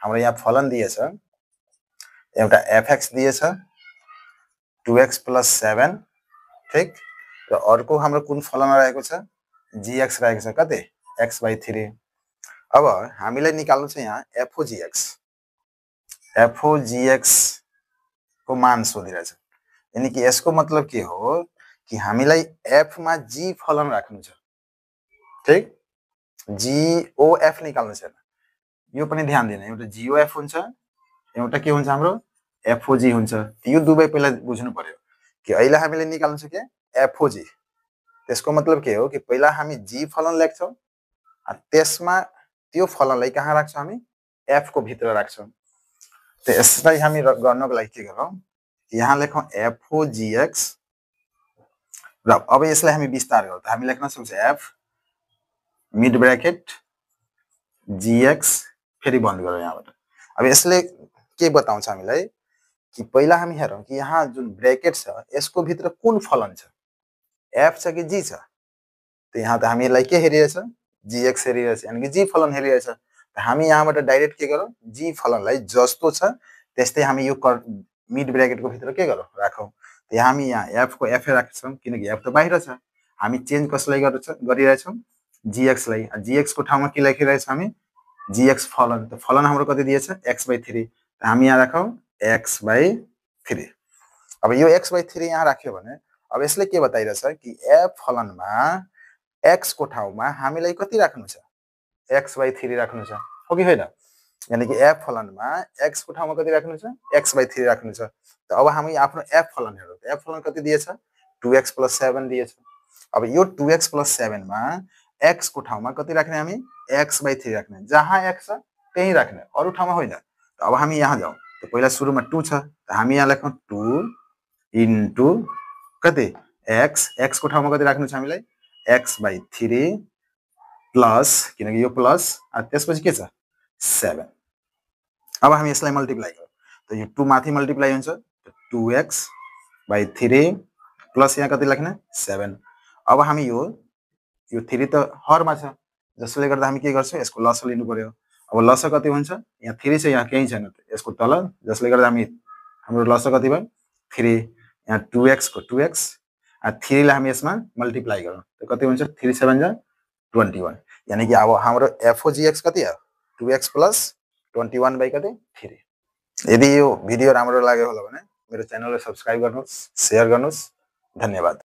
हाम्रो यहाँ फलन दिएछ एउटा fx दिएछ 2x + 7 ठीक र अर्को हाम्रो कुन फलन रहेको छ gx रहेको छ कति x/3 अब हामीलाई निकाल्नु छ यहाँ fogx को मान सोधिरहेछ यानी कि यसको मतलब के हो कि हामीलाई f मा g फलन राख्नु छ ठीक gof निकाल्नु छ यो पनि ध्यान दिनु एउटा gof हुन्छ एउटा के हुन्छ हाम्रो fog हुन्छ यो दुवै पहिला बुझ्नु पर्यो कि अहिले हामीले निकाल्नु छ के fog त्यसको मतलब के हो कि पहिला हामी g फलन लेख्छौं त्यसमा त्यो फलनलाई कहाँ राख्छौं हामी f को भित्र राख्छौं त यसलाई हामी गर्नको लागि के गरौँ यहाँ लेखौं fogx र अब यसलाई हामी विस्तार गरौँ हामी लेख्न सक्छौं f मिड ब्रैकेट gx फेरि बन्द गरौँ यहाँबाट अब यसले के बताउँछ हामीलाई कि पहिला हामी हेरौं कि यहाँ जुन ब्रैकेट छ यसको भित्र कुन फलन छ f छ कि g छ त यहाँ त हामीलाई के हेरिरहेछ gx हेरिरहेछ यानी कि g फलन हेरिरहेछ त हामी यहाँबाट डाइरेक्ट के गरौँ g फलनलाई जस्तो छ त्यस्तै हामी यो मिड ब्रैकेट को भित्र के गरौँ राखौं त हामी यहाँ f को f राख्छौं किनकि f त बाहिर छ हामी चेन्ज कसलाई गरिरहेछौं gx लाई gx को ठाउँमा के लेखिरहेछ हामी gx फलन त फलन हाम्रो कति दिएछ x/3 त हामी यहाँ राखौं x/3 अब यो x/3 यहाँ राख्यो भने अब यसले के बताइरहेछ कि f फलनमा x को ठाउँमा हामीलाई कति राख्नु छ x/3 राख्नु छ हो कि हैन यानी कि f फलनमा x को ठाउँमा कति राख्नु छ x/3 राख्नु छ त अब हामी आफ्नो f फलन हेरौं f फलन कति दिएछ 2x + 7 दिएछ अब यो 2x + 7 मा x को ठाउँमा कति राख्ने हामी x/3 राख्ने जहाँ x छ त्यही राख्ने अरु ठाउँमा होइन अब हामी यहाँ जाउँ त पहिला सुरुमा 2 छ त हामी यहाँ लेखौं 2 * कति x को ठाउँमा कति राख्नु छ हामीलाई x/3 प्लस किनकि यो प्लस त्यसपछि के छ 7 अब हामी यसलाई मल्टिप्लाई गरौँ त यो 2 माथि मल्टिप्लाई हुन्छ 2x/3 प्लस यहाँ कति लेख्ने 7 अब हामी यो 3 त हरमा छ जसले गर्दा हामी के गर्छौं यसको लसा लिनु पर्यो अब लसा कति हुन्छ यहाँ 3 छ यहाँ केही छैन यसको तल जसले गर्दा हामी हाम्रो लसा कति भयो 3 यहाँ 2x को 2x 3 लाई हामी यसमा मल्टिप्लाई गरौँ त कति हुन्छ 3 7 जा 21 यानी कि अब हाम्रो fogx कति हो 2x + 21 / कति 3 यदि यो भिडियो राम्रो लाग्यो होला भने मेरो च्यानललाई सब्स्क्राइब गर्नुस् शेयर गर्नुस् धन्यवाद।